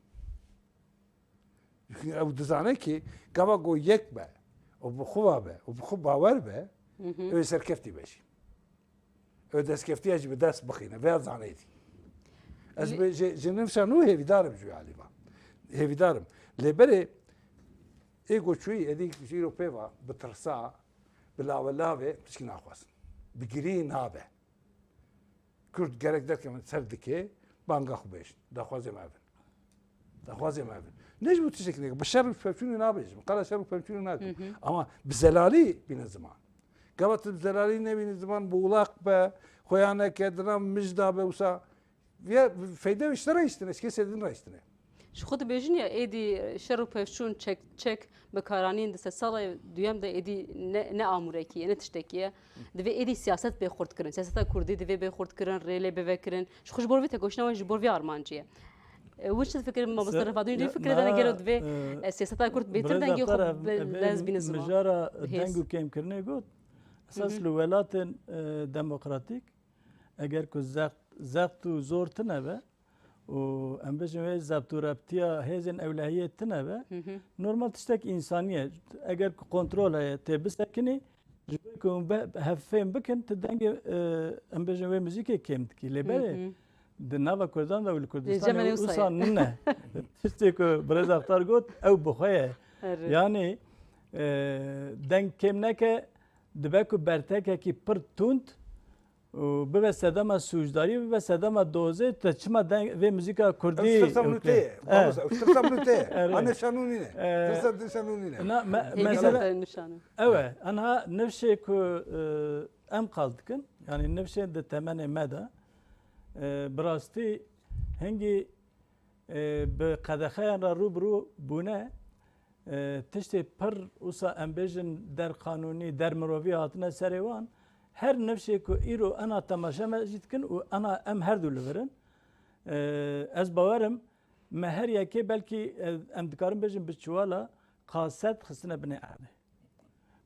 Ew dizane ki gava ku yek be, û bi xwe ve be, û bi xwe bawer be, Hı hı. ew ê serkeftî be jî. Ew destkeftî ya jî bi dest bixîne, vêya zanê dî. Ez Lê- bi ji, ji nifşa nû hêvîdar im ji wê alî ve. Hêvîdar im. Lê berê ê ku çûyî êdî ji îro pê ve bi tirsa, bi lawelavê tişkî naxwazin. Bi girî nabe. Kurd gerek derkevin ser dikê, banga xwe bêjin. Daxwazê me ev in. Daxwazê me ev in. Ne ji bo tiştekî neke. Bi şer û pevçûnê nabêjim. Qala şer û pevçûnê nakim. Ama bi zelalî bîne ziman. Gava tu bi zelalî nebînî ziman, bi ulaq be, xweya neke, dina mij da be wisa. Vê feyde ji te re hiştine, ji kesê din re hiştine. Ji xwe dibêjin ya êdî şer û pevçûn çek, çek bi karanîn di sedsala duyem de êdî ne, ne amûrekî ye, ne tiştekî ye. Divê êdî siyaset bê xurtkirin. Siyaseta kurdî divê bê xurtkirin, rê lê bivekirin. Ji xwe ji bo vê tekoşîna wan ji bo vê armancê ye. E, win çi difikirin, mamoste Rifat? Win fikirê de ne gelo divê, e, siyaseta kurd bêtir dengê xwe bi lez bîne ziman? Mijara deng û kêmkirinê got. Esas li welatên, e, demokratîk, eger ku zext, zext û zor tine be û em bêjin wê zebt û reptiya hêzên ewlehiyê tine be, normal tiştek însanî ye. Eger ku kontrol heye, tê bisekinî, ji bo ku hûn be, hevfêm bikin, tu dengê, e, em bêjin wê muzîkê kêm dikî. Lê belê di nava Kurdan de û li Kurdistanê wisa nine. Tiştê ku birêz Axtar got, ew bi xwe ye. Yanî, e, deng kêm neke, dibe ku bertekekî pir tund û bibe sedema sûcdarî, bibe sedema dozê, te çima deng vê muzîka kurdî? Ew tirsa nûtê ye. Ew tirsa nûtê ye. Anê şanû nîne. Tirsa din şanû nîne. Na, me, mesele ew e. Anha nifşê ku, e, em qal dikin, yanî nifşê di temenê me de, e, bi rastî hingî, e, bi qedexeyan re rû bi rû bûne, e, tiştê pir wisa em bêjin derqanûnî, dermirovî hatine serê wan. Her nifşê ku îro ena temaşe me jî dikin û ena em her du li vir in. E, ez bawerim me her yekê belkî, e, em dikarin bêjin bi çiwala kaset xistine binê erdê.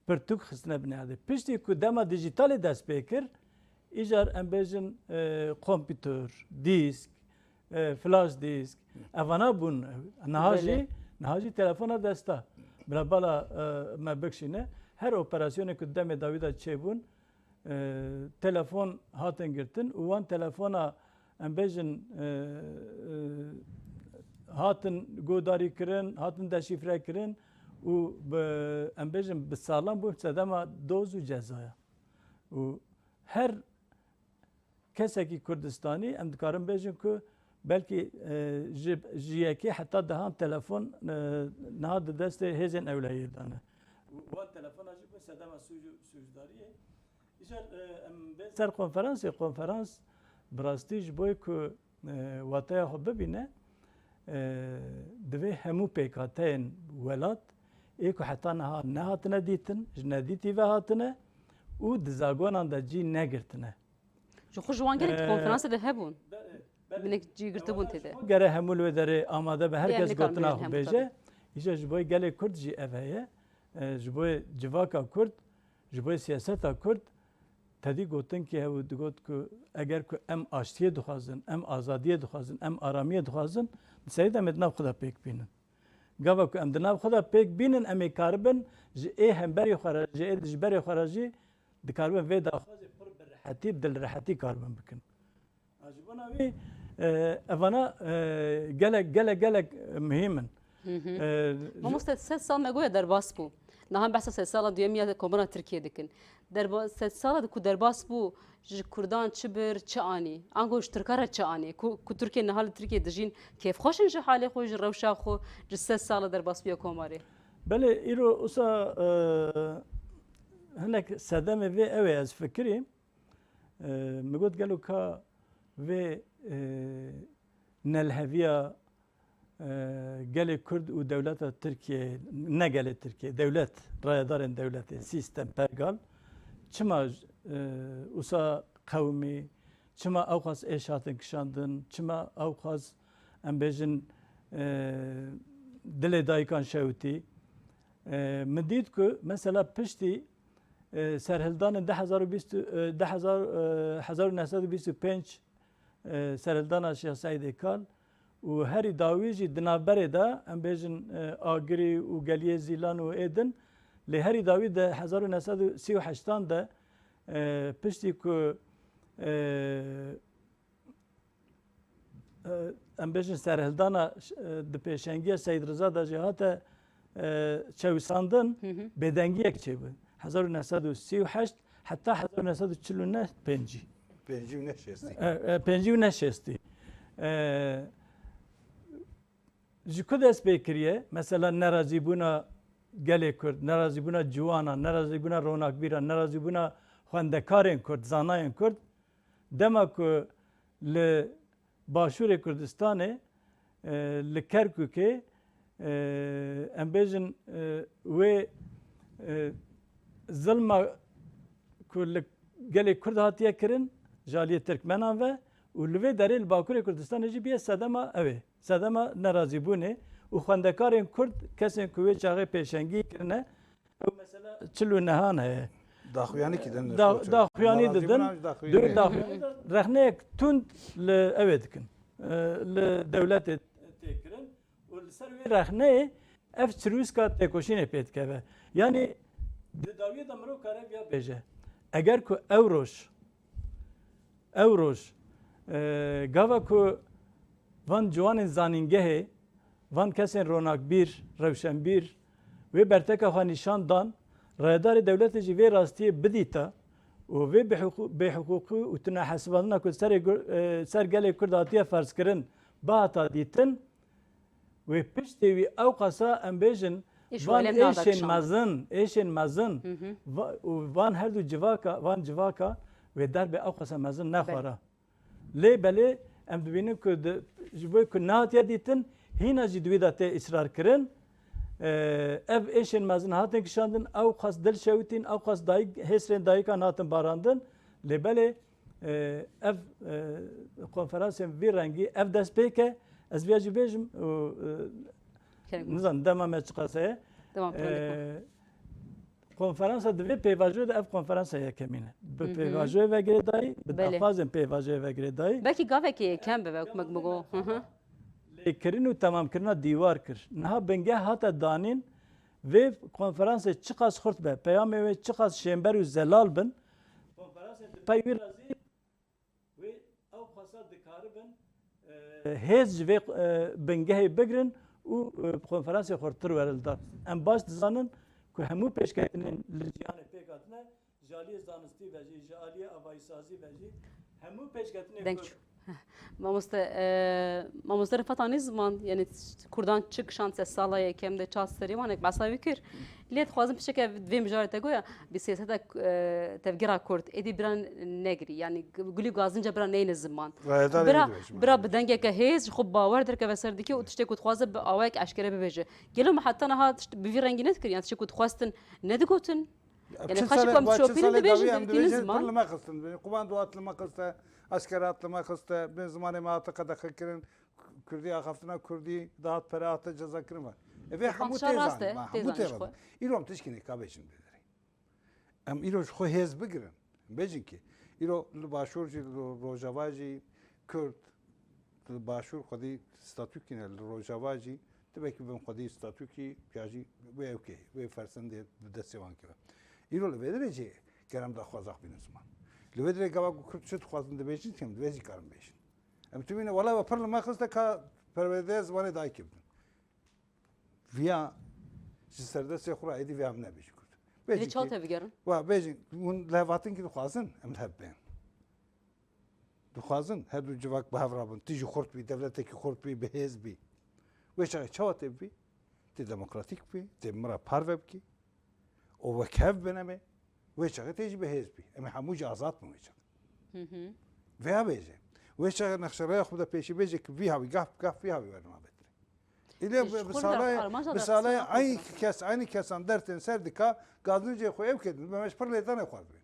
Pirtûk xistine binê erdê. Piştî ku dema dîjîtalê dest pê kir, îcar em bêjin, e, kompîtur, dîsk, e, flash dîsk, evana bûn. Niha jî, niha jî telefona desta. Bila bala, e, me bikşîne. Her operasyonê ku demê dawî de çêbûn, e, telefon hatin girtin û wan telefona, em bêjin, e, e, hatin guhdarî kirin, hatin deşîfre kirin û bi, em bêjin, bi salan bûn sedema doz û cezaya. Û her kesekî Kurdistanî, em dikarin bêjin ku belkî, e, ji, ji yekê heta dehan telefon, e, niha di destê hêzên ewlehiyê de ne. Û wan telefona jî bû sedema sûc û sûcdariyê. Îcar, e, em bên ser konferansê. Konferans bi rastî ji bo ku, e, wateya xwe bibîne, e, divê hemû pêkhateyên welat, ê ku heta niha nehatine dîtin, ji nedîtî ve hatine û di zagonan de cî negirtine. Ji xwe ji wan gelek di, e, konferansê de hebûn. Be-, be-, Minik cî girtibûn tê de. Gere hemû li wê derê amade be, her kes gotina xwe bêje. Îja ji bo gelê Kurd jî ev heye. E, ji bo civaka Kurd, ji bo siyaseta Kurd, tedî gotinkê hebû, digot ku eger ku em aştiyê dixwazin, em azadiyê dixwazin, em aramiyê dixwazin, di serî de em ê di nav xwe de pêk bînin. Gava ku em di nav xwe de pêk bînin, em ê karibin ji ê hemberî xwe re, ji ê dijberê xwe re jî dikaribin vê daxwazê pir bi rehetî, bi dilrehetî karibin bikin. A, ji bona wî, e, evana, e, gelek, gelek, gelek muhîm in. Hı hı. E, ji- Mamoste, sed sal me goya derbas bû. Niha behsa sed sala duyem ya Komara Tirkiye dikin. Derba-, sed sala ku derbas bû, ji Kurdan çi bir, çi anî? Ango ji Tirka re çi anî? Ku, ku Tirkiye niha li Tirkiye dijîn, kêfxweş in ji halê xwe, ji rewşa xwe, ji sed sala derbasbûya Komarê? Belê, îro wisa, e, hinek sedemê vê ew ê ez fikirî. E, min got, gelo ka vê, e, nelheviya, e, gelê Kurd û dewleta Tirkiye, ne gelê Tirkiye, dewlet, rayedarên dewletê, sîstem, pergal, çima, e, wisa qewimî, çima ewqas êş hatin kişandin, çima ewqas, em bêjin, e, dilê dayikan şewitî? E, min dît ku mesela piştî, e, serhildanên du hezar û bîst, e, du hezar, e, hezar û neh sed û bîst û pênc, e, serhildana Şêx Seîdê Kal û herî dawî jî di navberê de, em bêjin, e, Agirî û Geliyê Zîlan û ê din, lê herî dawî di hezar û neh sed û sî û heştan de, e, piştî ku, e, e, em bêjin serhildana, e, di pêşengiya Seyd Riza de jî hate, e, çewisandin, hı hı, bêdengiyek çêbû. Hezar û neh sed û sî û heşt heta hezar û neh sed û çil û neh pêncî. Pêncî û neh şêstî. E, e, pêncî û neh şêstî. E, ji ku dest pê kiriye? Mesela nerazîbûna gelê Kurd, nerazîbûna ciwanan, nerazîbûna ronakbîran, nerazîbûna xwendekarên Kurd, zanayên Kurd, dema ku li Başûrê Kurdistanê, e, li Kerkûkê, e, em bêjin, e, wê, e, zilma ku li gelê Kurd hatiye kirin ji aliyê Tirkmenan ve û li vê derê li Bakurê Kurdistanê jî bûye sedema ew ê, sedema nerazîbûnê û xwendekarên Kurd, kesên ku wê çaxê pêşengî kirine, ew mesela çil û nehan heye. Daxuyanî kî din Da-, daxuyanî didin. Dûr daxuyanî de rexneyek tund li ew ê dikin. E, li dewletê tê kirin û li ser wê rexneyê ev çirûska têkoşînê pê dikeve. Yanî di dawiyê de mirov kare viya bêje. Eger ku ew roj, ew roj, e, gava ku van ciwanên zanîngehê, van kesên ronakbîr, rewşenbîr, wê berteka xwe nîşan dan, rayedarê dewletê jî vê rastiyê bidîta û vê bêhiqû-, bêhiqûqî û tunehesibandina ku serê gur-, e, ser gelê Kurd hatiye ferzkirin, bihata dîtin, wê piştê wî ew qasa em bêjin, Îş van û elem nada êşên kişand. mezin, êşên mezin Hı hı. va-, û van her du civaka, van civaka wê derbê ew qasa mezin Belê. nexwara. Lê belê em dibînin ku di, ji bo ku nehatiye dîtin, hîna jî di wî de tê îsrar kirin. Ev êşên mezin hatin kişandin, ew qas dil şewitîn, ew qas dayik, hêsrên dayikan hatin barandin. Lê belê, e, ev, e, konferansên vî rengî, ev dest pê ke, ez viya jî bêjim, û, e, Kerem. nizanim dema me çiqas heye. Tamam, tamam. E, Konferansa di vê pêvajoyê de ev konferansa yekemîn e. Bi Hı hı. pêvajoyê ve girêdayî, bi Belê. daxwazên pêvajoyê ve girêdayî. Belkî gavekê yekem be, wek me got. Hı hı. Lêkirin û temamkirina dîwar kir. Niha bingeh hate danîn, vê konferansê çiqas xurt be, peyamê wê çiqas şênber û zelal bin, konferansê di pey wî re zî Wê ew xwesa dikaribin, e, hêz ji vê, e, bingehê bigirin û, e, konferansê xurtir were li dar. Em baş dizanin ku hemû pêşketinên li cîhanê pêk hatine, ji aliyê zanistî ve jî, ji aliyê avayîsazî ve jî, hemû pêşketinên Deng ku çû. Mamoste, e, mamoste Rifat anî ziman, yani Kurdan çi kişand se sala yekem de çar serî wan ek behsa wî kir. Lê dixwazim tiştek ev vê mijarê te goya, bi siyaseta, e, tevgera Kurd, êdî bira negirî, yani gulî gazinca bira neyne ziman. Rayedarê Bira, neyne ziman. bira bi dengeke hêz, ji xwe bawer derkeve ser dikê û tiştê ku dixwaze bi awayek eşkere bibêje. Gelo me heta niha tişt bi vî rengî nedikir, yani tiştê ku dixwestin nedigotin? Yani çil xaşik salê, em va çil şopînin salê dibêjin, dawî em dibêjin dibêjin ziman. Pir li me xistin. Dibêjin, Quban Duat li me xiste, eşkere hat li me xiste, bi zimanê me hate qedexe kirin, Kurdî axaftina Kurdî, dihat pere hate ceza kirin ve. Ev ê hemû Fatişa tê rast e, zanîn, me tê hemû tê zanîn ji zanîn. xwe. Îro em tişkî nêka bêjin bê derê. Em îro ji xwe hêz bigirin. Bêjin ki, îro li Başûr jî, li Rojava jî Kurd, li Başûr xwedî statûk hene, li Rojava jî, tu belkî bin xwedî statûkî ya jî wê ew kê, wê fersendê bi destê wan keve. Îro li vê derê jî ger em daxwaza xwe bînin ziman. Li vê derê gava ku Kurd çi dixwazin dibêjin, em divê jî karin bêjin. Em tu bîne, wela we pir li me xiste ka perwerdeye zimanê dayikê bidin. Viya ji serdestê xwe re êdî vê em nebêjin Kurd. Bêjin Lê çawa ki, tevegerin? Wa bêjin, hûn lihevhatin ki dixwazin, em li hev bên. Dixwazin her du civak bi hev re bin. Tijî xurt bî, devletekî xurt bî, bi hêz bî. Wê çaxê çawa tê bibî? Tê demokratîk bibî, tê min re parve bikî. Û wek hev bin em ê. Wê çaxê tê jî bi hêz bî. Em ê hemû jî azad bin wê çaxê. Hı hı. Vêya bêje. Wê çaxê nexşereya xwe de pêşî bêje ki vî hawî gah bi gah vî hawî were navbetirê. Îlê Ji bi, bi xwe salay, armanca bi salay destxistina xwe eynî kirin. kes, eynî kesan dertên ser dika, gazincê xwe ew kedin, me ji pir lêdanê xwar bibin.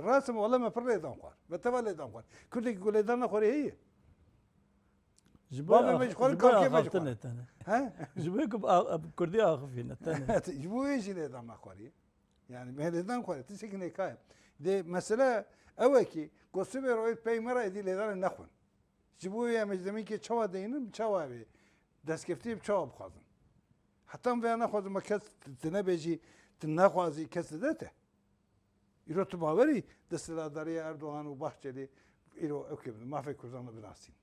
Rast im, wele me pir lêdan xwar. Me teva lêdan xwar. Kurdekî ku lêdan nexwarê heye? Ji bo Bavê me ax-, ji xwe ji bo kalkê me ji axaftinê xwar. tene. He? Ji bo ku a-, a-, Kurdî axifîne tene. Ji bo wê jî lêdan me xwarî. Yani me lêdan xwarî. Tiştekî nêka ye. Dê mesele ew e ki, ku sibê royê pey me re êdî lêdanê nexwin. Ji bo wê em ji demînkê çawa deynin, çawa wê destkeftiyê bi çawa bixwazin. Heta em vêya nexwazin, me kes tu nebêjî, tu nexwazî, kes dide te. Îro tu bawerî desthilatdariya Erdogan û Bahçelî îro ew kê mafê Kurdan binasîn.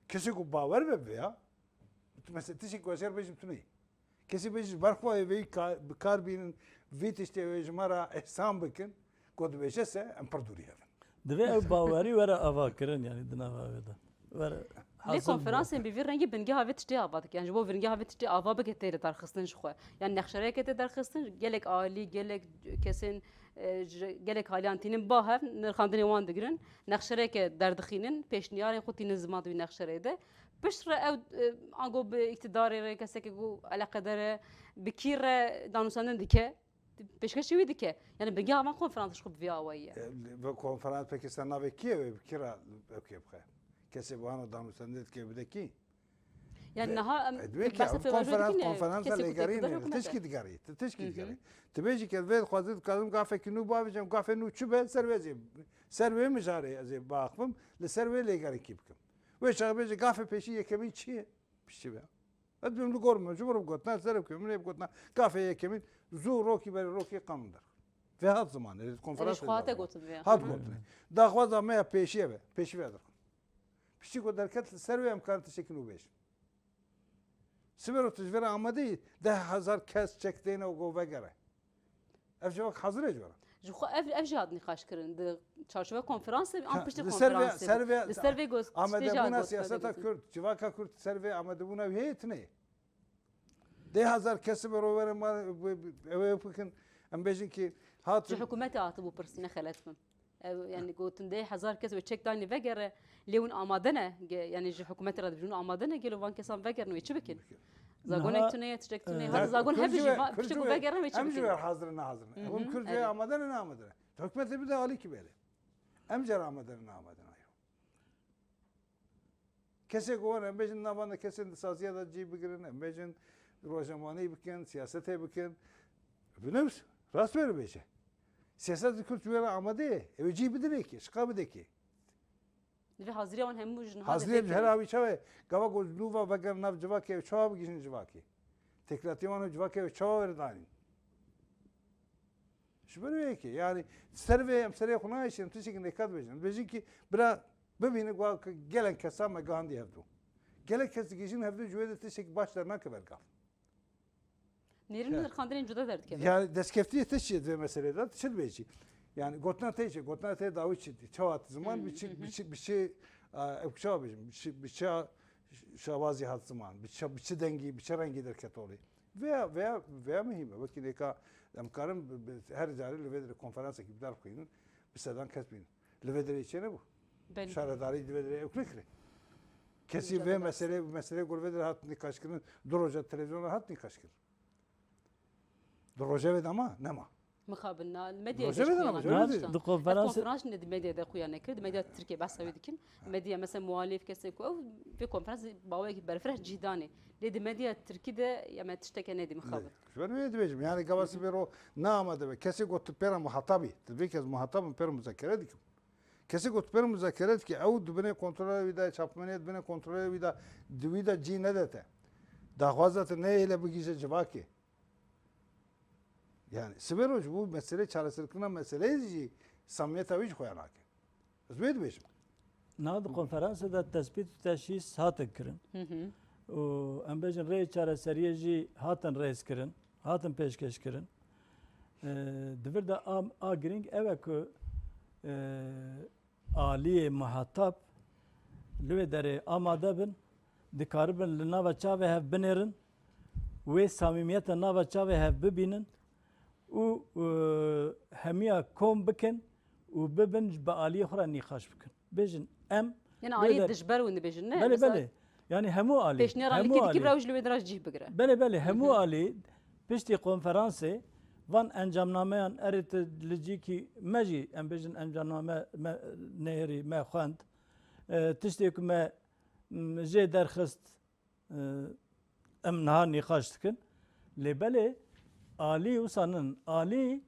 Kesê ku bawer be vêya, tu mesela tiştê ku ez ê bêjim tu neyê. Kesê bêjî ji ber xwe vê ka-, bi kar bînin, vê tiştê wê ji me re îhsan bikin, ku dibêje se em pir dûrî hev in. Divê ew bawerî were avakirin, yani di nava wê de. Were Lê hazir konferansên bi vî rengî bingeha vê tiştê ava dike. Yani ji bo bingeha vê tiştê ava bike tê derxistin ji xwe. Yani nexşereyeke tê derxistin, gelek alî, gelek kesên, e, ji gelek aliyan tînin ba hev, nirxandinê wan digirin. Nexşereyeke derdixînin, pêşniyarên xwe tînin ziman di wî nexşereyê de. Piştre ew, e, ango bi îktidarê re, keseke ku eleqedar e, bi kî re danûstandin dike, pêşkêşî wî dike. Yani bingeha van konferans ji xwe bi vî awayî ye. E, ve konferans pekî ser navê kî ye wê bi kî re ew kê bixe? Kesê bi wana danûstandinê dike bide kî? Yani niha em E, dibê ki, behsa ev pêvajoyê konferans, dikin, e, konferansa kesê ku lêgerînê, têkilî ne, were hikûmet e. Tişkî digerî, tu tişkî digerî. Tu bêjî ke vê dixwazî dikarim gafekî nû bavêjim, gafê nû çi be, ser wê zê, ser wê mijarê ez ê biaxivim, li ser wê lêgerînkî bikim. Wê çaxê bêje gafê pêşî yekemîn çi ye? Piştî be. Ez dibêm li gor min, ji bo bigotina, ser bikim, min ê bigotina, gafê yekemîn zû rokî berê rokî qanûn derxin. Vê hat ziman, e, Erê konferans ji xwe hate gotin vê. Hat gotin. Daxwaza me ya pêşiye be, pêşî ve derxin. Piştî ku derket li ser wê em karin tiştekî nû bêjin. Sibê ro tu ji vê re amadeyî deh hezar kes çek têne û go vegere. Ev civak hazir e ji we re. Ji xwe ev, ev jî hat nîqaş kirin. Di çarçoveya konferansê an piştî konferansê. Li ser vê, ser vê, li ser vê got, tiştê jî hat got. Amadebûna siyaseta Kurd, civaka Kurd ser vê amadebûna wî heye tune ye. Deh hezar kesî bi ro were ma ew ê bikin. Em bêjin ki hat. Ji hikûmetê hatibû pirs, ne xelet bim. Ew, yani gotin deh hezar kes wê çek dayne vegere, lê hûn amade ne, ge-, yani ji hikûmetê re dibêjin hûn amade ne, gelo van kesan vegerin wê çi bikin? Zagonek tune ye, tiştek tune ye. Hadi zagon hev jî va-, piştek ku vegerin wê çi bikin? Em jî ver hazir ne hazir ne. Hûn Kurd jî amade ne, ne amade ne. Hikûmetê bide alî ki bêle. Em jî amade ne, ne amade ne. Kesê ku wan em bêjin navanda kesên di saziya de cî bigirin, em bêjin rojnamevanî bikin, siyasetê bikin. Binivs, rast wê bêje. Siyaset di Kurd ji wê re amade ye. Ew ê cî bidin êkê, şiqa bide kê. Divê haziriya wan hemû ji niha de Haziriyê ji her avî çawa ye? Gava ku ji nû ve vegerin nav civakê, ew çawa bigihîjin civakê? Têkilatiya wan û civakê ew çawa were danîn? Ji ber wê yekê, yani ser vê em serê xwe nayêşînin, tiştekî nêka dibêjin. Dibêjin ki bira bibîne ku gelek kesa me gihandî hevdu. Gelek kes digihîjin hevdu ji wê de tiştekî baş dernake ber gav. Nêrîn nirxandinên cuda derdikeve. Yani destkeftiyê te çi ye di vê meselê de? Çi dibêjî? Yani gotina te çi? Gotina te dawî çi? Çawa hat ziman? Bi çi, bi çi, bi çi, e, ew çawa bêjim? Bi çi, bi çi şawazî hat ziman? Bi çi, bi çi dengî, bi çi rengî derket holê? Veya, veya, veya muhîm e. Wekî nêka em karin bi, bi, her carê li vê derê konferansekî bi dar bixwînin, bi sedan kes bînin. Li vê derê çê nebû. Belê. Şaredarî li vê derê ew nekirê. Kesî vê meselê, meselê ku li vê derê hat nîqaşkirin, du roja televîzyona hat nîqaşkirin. Du roja vê de ma, nema. Mixabin na, medya Roja vê de nema, roja vê de. Di konferans ne di medya de xuya nekir, di medya Tirkiye behsa wê dikin. Medya mesela muhalif kesê ku ew vê konferans bawekî berfireh cî danê. Lê di medya tirkî de ya me tişteke nedî mixabin. Ji ber wê dibêjim, yani gava sibê ro ne amade be. Kesê got tu pêra muhatabî, tu vê kes muhatabim pêra muzakere dikim. Kesê got tu pêra muzakere dike, ew di binê kontrola wî de, çapmenê di binê kontrola wî de, di wî de cî nedete. Daxwaza te neyê le bigihîje civakê. Yani sibê roj bû meselê çareserkirina meseleyê jî samiyeta wî ji xwe ya nake. Ez wê dibêjim. Niha di konferansê de tespît û teşhîs hatin kirin. Hı hı. Û em bêjin rêyê çareseriyê jî hatin rêz kirin, hatin pêşkêş kirin. E, di vir de a, a girîng ew e ku, e, aliyê muhatab li wê derê amade bin, dikaribin li nava çavê hev binêrin, wê samîmiyeta nava çavê hev bibînin û, e, hemiya kom bikin û bibin bi aliyê xwe re nîqaş bikin. Bêjin em Yani wê aliyê der- dijber hûn dibêjin, ne? Belê, Mesela belê. Yani hemû alî. Pêşniyara li hemû kî dikî alî. Bira wî ji li wê dira jîh bigire. Belê, belê, hemû Hı hı. alî piştî konferansê van encamnameyan erê tu li cîkî me jî, em bêjin encamname me nêrî, me xwend. E, tiştê ku me, m, jê derxist, e, em niha nîqaş dikin. Lê belê alî wisa nin. Alî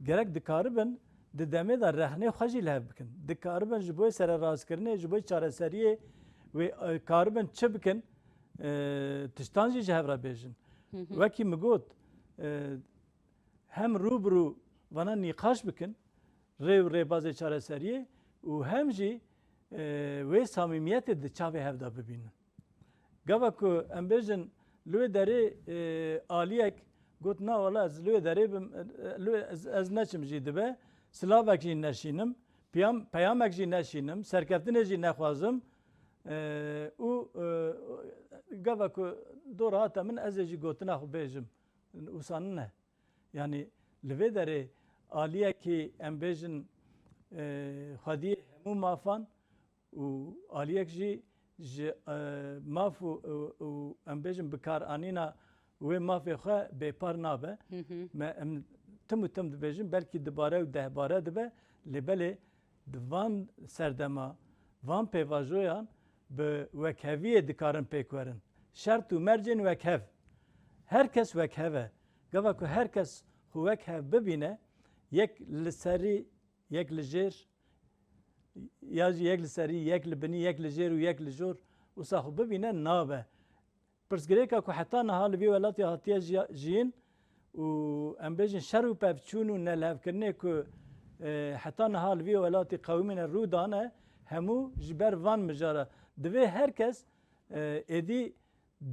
gerek dikaribin di demê de rexnê xwe jî li hev bikin. Dikaribin ji bo sererastkirinê, ji bo çareseriyê wê, e, karibin çi bikin, e, tiştan jî ji hev re bêjin. Hı hı. Wekî min got, e, hem rû bi rû vana nîqaş bikin, rê û rêbazê çareseriyê û hem jî, e, wê samîmiyetê di çavê hev de bibînin. Gava ku em bêjin li wê derê, e, aliyek got, na wala ez li wê derê bim, e, li wê ez, ez neçim jî dibe, silavek jî neşînim, Piyam, peyamek jî neşînim, serkeftinê jî nexwazim. E, û, e, gava ku dora hate min, ez ê jî gotina xwe bêjim. Wisa nine. Yanî li vê derê aliyekî, em bêjin, e, xwediyê hemû mafan û aliyek jî ji, e, maf û, û, û em bêjin bikaranîna wê mafê xwe bêpar nabe. Me em tim û tim dibêjin, belkî dibare û dehbare dibe, lê belê di van serdema, van pêvajoyan bi wekheviyê dikarin pêk werin. Şert û mercên wekhev. Her kes wekhev e. Gava ku her kes xwe wekhev bibîne, yek li serî, yek li jêr, ya jî yek li serî, yek li binî, yek li jêr û yek li jor, wisa xwe bibîne, nabe. Pirsgirêka ku heta niha li vî welatê hatiye jiya-, jiyîn û, em bêjin, şer û pevçûn û nelihevkirinê ku, e, heta niha li vî welatî qewimîne, rû dane, hemû ji ber van mijara. Divê her kes, e, êdî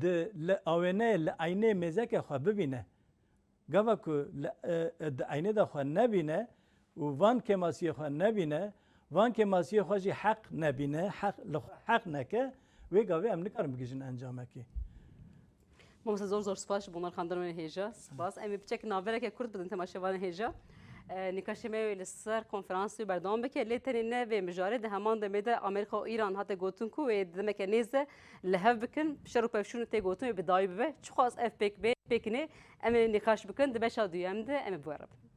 di, li awêneyê, li eynê mêzeke xwe bibîne. Gava ku li, e, e, di eynê de xwe nebîne û van kêmasiyê xwe nebîne, van kêmasiyê xwe jî heq nebîne, heq, li xwe heq neke, wê gavê em nikarin bigihîjin encamekê. Mamoste, zor zor spas ji bo nirxandina we hêja. Spas. Em ê piçek navbereke kurt bidin temaşevanên hêja. E, nîqaşê me wê li ser konferansê berdewam bike, lê tenê ne vê mijarê, di heman demê de Amerîka û Îran hate gotin ku wê di demeke nêz de li hev bikin, şer û pevçûn tê gotin wê bi dawî bibe. Çiqas ev pêk bê, pêk nê, em ê nîqaş bikin, di beşa duyem de em ê bi we re bin.